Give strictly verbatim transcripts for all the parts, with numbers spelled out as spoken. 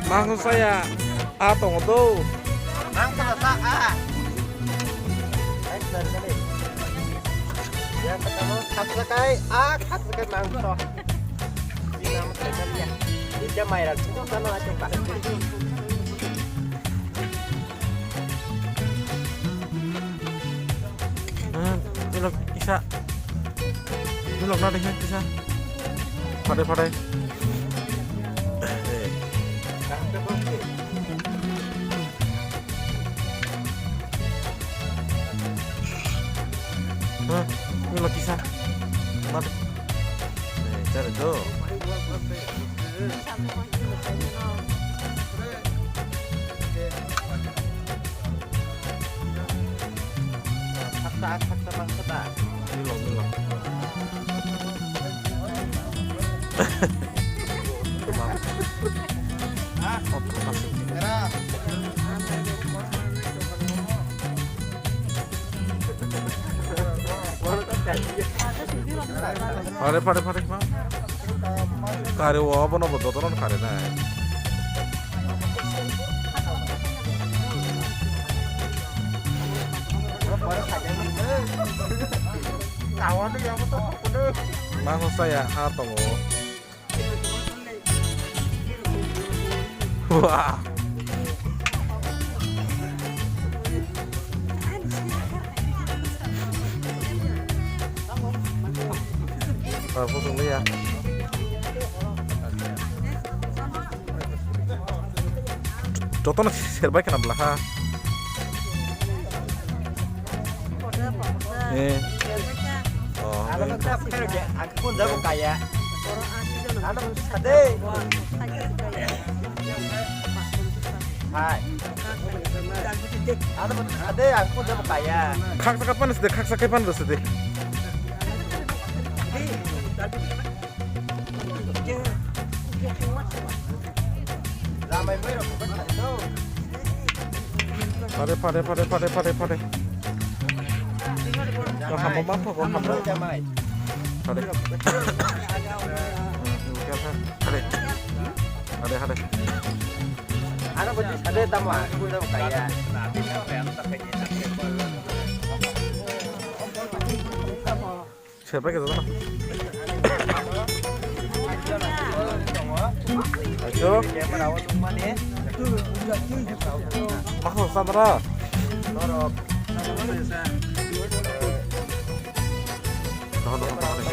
Mangsa saya, a tongo do. Mangsa sa a. Yang pertama, khatsa kai, a, khatsa kai mangsa. Ini nama saya ya. Ini dia Mairal. Itu kan nama acung, Pak. Hmm, ini loh, Isa. Ini loh, nanti ya, Isa. Pada, pada. Eh. Hmm, ini loh, Isa. Nanti. Eh, cari tuh. Sakta, sakta, sakta. Milo, milo. Pare, pare, pare, ma. Kare o, abono bo dodono kare nai. Mango saya ha tongo. Wah. Ah, pusung liya. Jotono serbai khna bwla ha. Eh. Oh. Ang kung jabo kaya. Ano sade. Hai. Ano sade ang kung jabo kaya. Khaksa kapan sade, khaksa kapan sade. Pare, pare, pare, pare, pare, pare. Kaham ma pha, kaham ma. Pare. Pare. Pare, pare. Ano bwtwi sade tamo ang kung jabo kaya. Serbai khe jotono. Acho. Makho sadra. Dohon, dohon, dohon.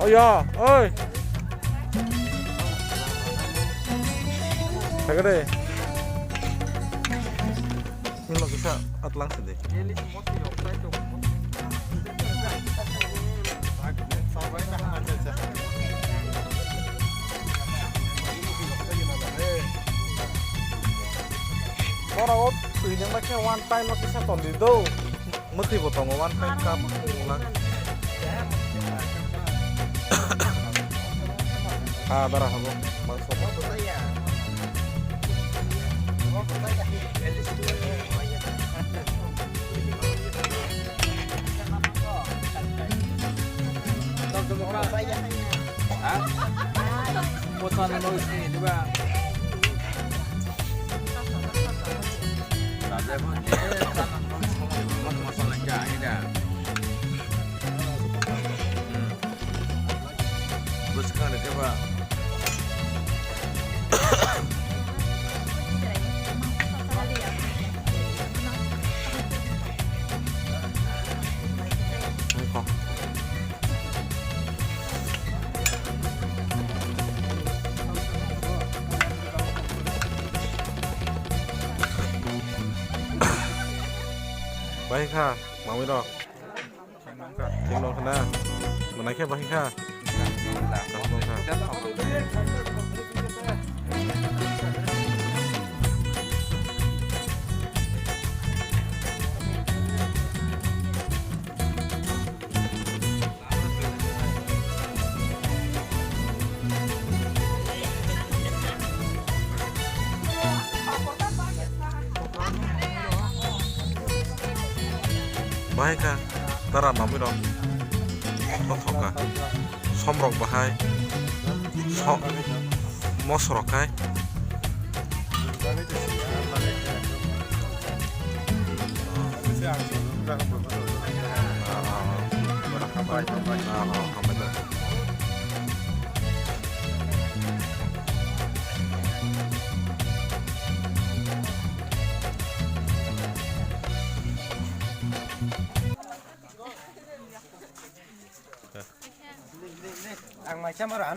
Oh ya, oi. Thagre. Milo kisa atlang sede. Oro o twi nang bakhe one time o kisa ton di do. Mwtwi bo tongo one time cup mula. Ah, dara habo. Mangso. Ha? Posan lo sini juga. Masala kya hai na? Hmm. Bwskang ni khe ba. Bahai kha, mami rok. Thik nong khna. Mwnai khe bahai kha. Nong kha. Bahai kha tara mamui rok. Tothoka. Somrok bahai. So-, mosrok kai. Ah, ah, ah. Ah, ah, hambai. Ang mai chamar